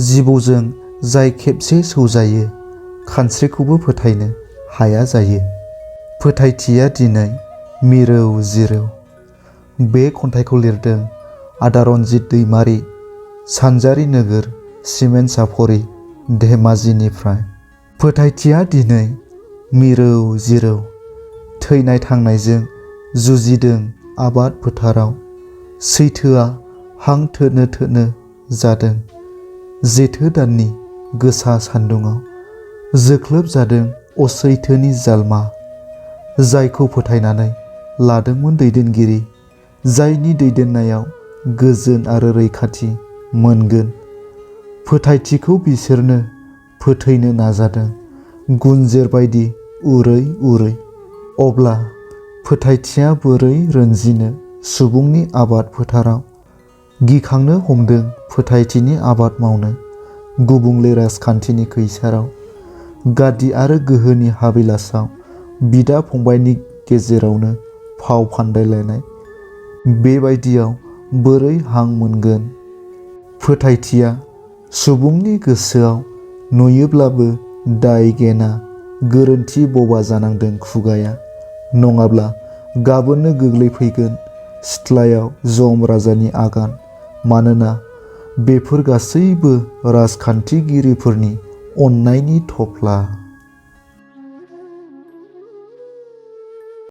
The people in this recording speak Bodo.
जिबौजों जाय खेबसे सौजायो खानस्रिखौबो फोथायनो हाया जायो। फोथायथिया दिनै मिरौ जिरौ। बे खन्थाइखौ लिरदों आदारन्जित दैमारि, सानजारि नोगोर, सिमेन्ट सापरि, धेमाजिनिफ्राय। फोथायथिया दिनै मिरौ जिरौ। थैनाय थांनायजों जुजिदों आबाद फोथाराव। सैथोआ हां थोनो थोनो जादों। जेथो दाननि गोसा सान्दुङाव जोख्लोब जादों असैथोनि जालमा। जायखौ फोथायनानै लादोंमोन दैदेनगिरि, जायनि दैदेननायाव गोजोन आरो रैखाथि मोनगोन। फोथायथिखौ बिसोरनो फोथैनो नाजादों गुनजेर बायदि उरै उरै। अब्ला फोथायथिया बोरै रोनजिनो सुबुंनि आबाद फोथाराव? गिखांनो हमदों फोथायथिनि आबाद मावनो गुबुंले राजखान्थिनि खैसाराव। गादि आरो गोहोनि हाबिलासाव बिदा फंबायनि गेजेरावनो फाव फान्दायलायनाय। बेबायदियाव बोरै हां मोनगोन? फोथायथिया सुबुंनि गोसोआव नुयोब्लाबो दाय गेना, गोरोन्थि बबा जानांदों खुगाया। नङाब्ला गाबोननो गोग्लैफैगोन सिथ्लायाव जम राजानि आगान। मानोना बेफोर गासैबो राजखान्थिगिरिफोरनि अननायनि थफ्ला।